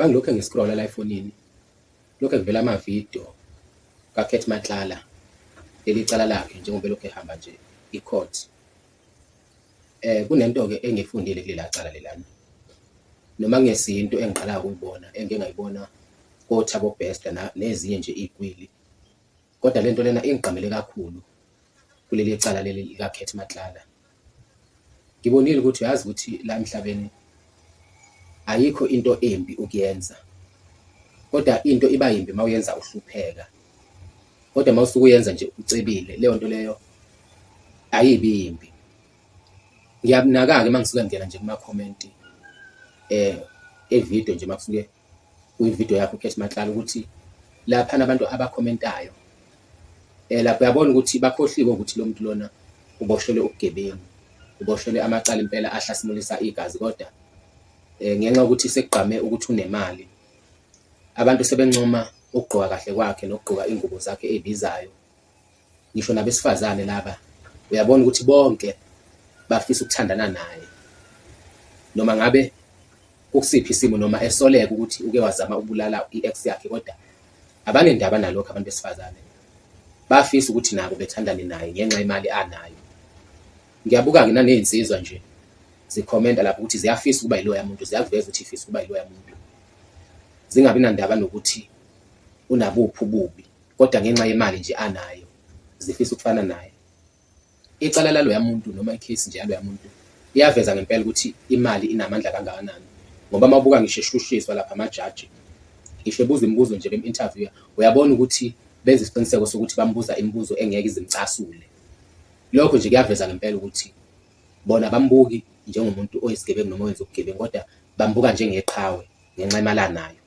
Mangilokhu ngi-scrolla la efonini, lokhu kuvela amavidiyo kaCat Matlala, leli cala lakhe njengoba elokhu ehamba nje i-court. Kunento-ke engiyifundile kulela cala lelana, noma kungesiyo into engiqalayo ukuyibona, engike ngayibona koThabo Bester nezinye nje iy'kwili, kodwa le nto lena ingigqamele kakhulu kuleli cala leli likaCat Matlala. Ngibonile ukuthi uyazi ukuthi la emhlabeni ayikho into embi ukuyenza, kodwa into iba yimbi uma uyenza uhlupheka, kodwa uma usuke uyenza nje ucebile, leyo nto leyo ayibi yimbi. Ngiyakunaka-ke uma ngisuke ngingena nje kuma-comment evidiyo nje uma kusuke kuyividiyo yakho uCat Matlala ukuthi laphana abantu abakhomentayo lapho uyabona ukuthi bakhohliwe ukuthi lo muntu lona uboshelwe ubugebengu, uboshelwe amacala impela ahlasimulisa igazi, kodwa ngenxa yokuthi sekugqame ukuthi unemali, abantu sebencoma ukugqoka kahle kwakhe nokugqoka iy'ngubo zakhe ey'bizayo. Ngisho nabesifazane laba uyabona ukuthi bonke bafisa ukuthandana naye, noma ngabe kukusiphi isimo noma esoleka ukuthi uke wazama ukubulala i-ex yakhe, kodwa abanendaba nalokho abantu besifazane, bafisa ukuthi nabo bethandane naye ngenxa yemali anayo. Ngiyabuka-ke naney'nsizwa nje zikhomenta lapho ukuthi ziyafisa ukuba yiloya muntu, ziyakuveza ukuthi ifisa ukuba yiloya muntu, zingabi nandaba nokuthi unabuphi ububi, kodwa ngenxa yemali nje anayo zifisa ukufana naye. Icala laloya muntu noma ikhesi nje yaloya muntu iyaveza ngempela ukuthi imali inamandla kangakanani, ngoba uma ubuka ngisho eshushiswa lapha amajaji, ngisho ebuza imibuzo nje bem-interview, uyabona ukuthi benza isiqiniseko sokuthi bambuza imibuzo engeke izimcasule. Lokho nje kuyaveza ngempela ukuthi bona abambuki njengomuntu oyisigebengu noma owenza ubugebengu, kodwa bambuka njengeqhawe ngenxa yemali anayo.